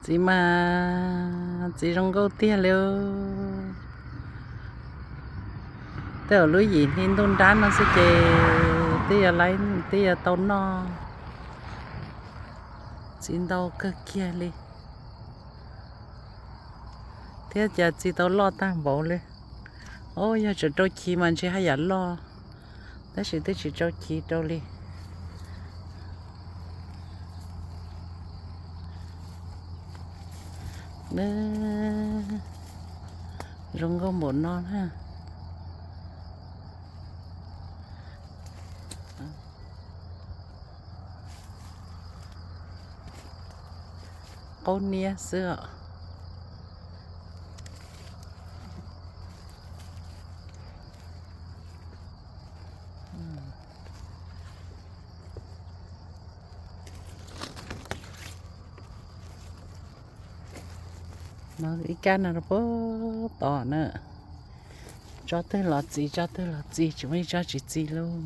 Txiv mas txiv zoo nkauj tiag li. Tej zaum lub yim hli ntuj nrab no xwb ces twb yuav laib, twb yuav tau noj. Txiv ntau kawg kiag li. Thiab cas txiv tau loj tag npaum li. Os, yog tseem rau chiv mas ntshe haj yam loj, tab sis twb tsis rau chiv rau li. Zoo nkauj npaum no na. Qaub niab xwb os. No ib kab no rau puag tod na. Tsob twg los txi, tsob twg los txi, tsis muaj ib tsob tsis txi lauj.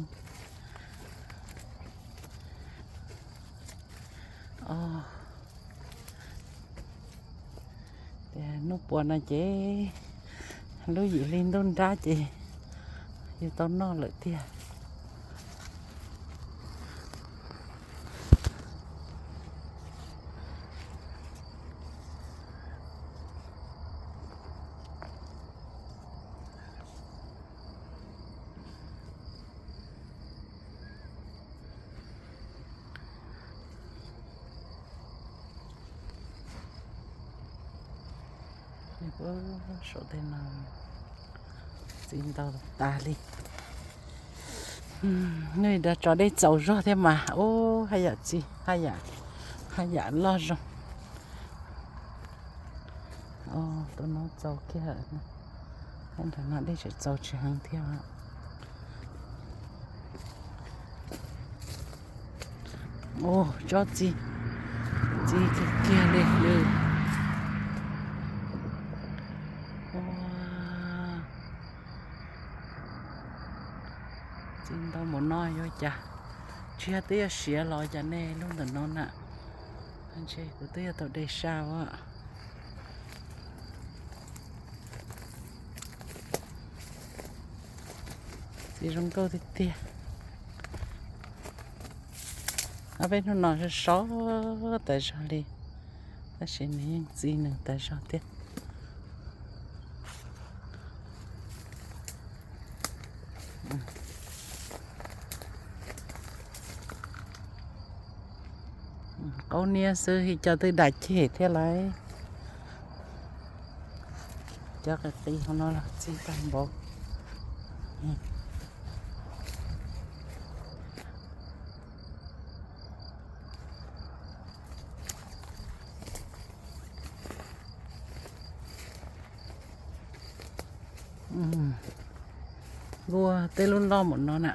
Os, hnub puas no ces lub yim hli ntuj nrab ces yus tau noj lawm tiag. Saum tej no txiv ntau tas li. Nws dag tso dej txaus zog thiab mas, ub, haj yam txi, haj yam loj zoo. Tus no txaus kiag, nrag no dej tseem txaus tsis heev thiab. Ua tsob txi, txi kiag kiag li lawm. Txi ntau npaum no yuav cas, tsis yog twb yuav siav los cas nej lub ntawm no na. Ntshe kuv twb yuav tau de saj as. Txiv zoo nkauj tiag tiag. Ob peb hnub no sov sov tas zog li, tab sis nws yeej txi nws tas zog thiab. Qaub niab xwb, ib co twb dam ceg thiab lauj. Cov qis qis hauv no los txi tag npaum. Nkuaj tej lub loj npaum no na.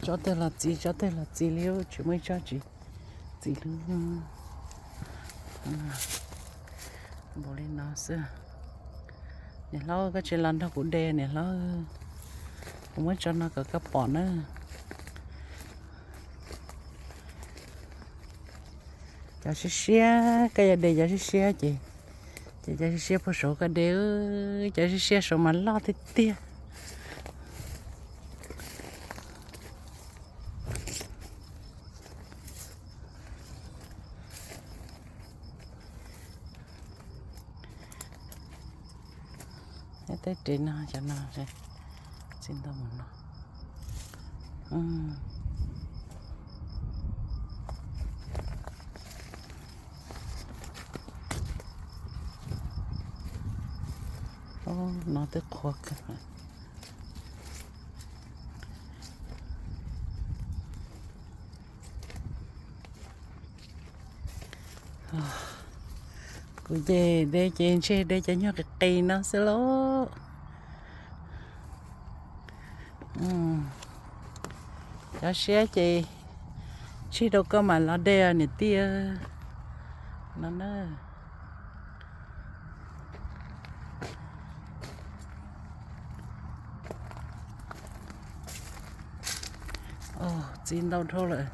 Tsob twg los txi, tsob twg los txi li, tsis muaj ib tsob tsis txi li. Npaum li no xwb. Niam hlob, koj tsis los nrog kuv de niam hlob, kuv muab tso no kom koj pom na. Cov siab siab, koj yuav de cov siab siab ces, ces cov siab siab puag saud koj de, cov siab siab saud mas loj tiag tiag. Tej ris no, cov no txi ntau mus no. No twb qhuav kawg. Kuv ces de ces ntshe de cov nyuag qis qis no xwb lauj. Cov siab ces tsig rau koj mam los de niam tij no na. Txiv ntau dhau lawm.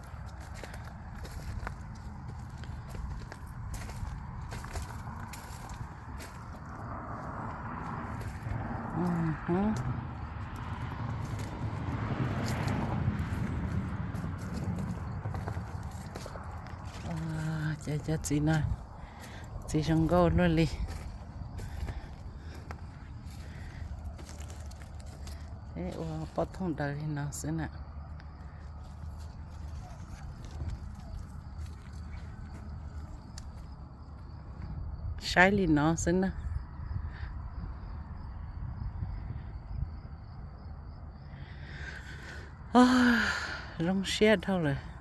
Ces cov txiv no, txiv zoo nkauj luaj li. Ua pob thooj daws li no xwb na. Saib li no xwb na. Zoo siab dhau lawm.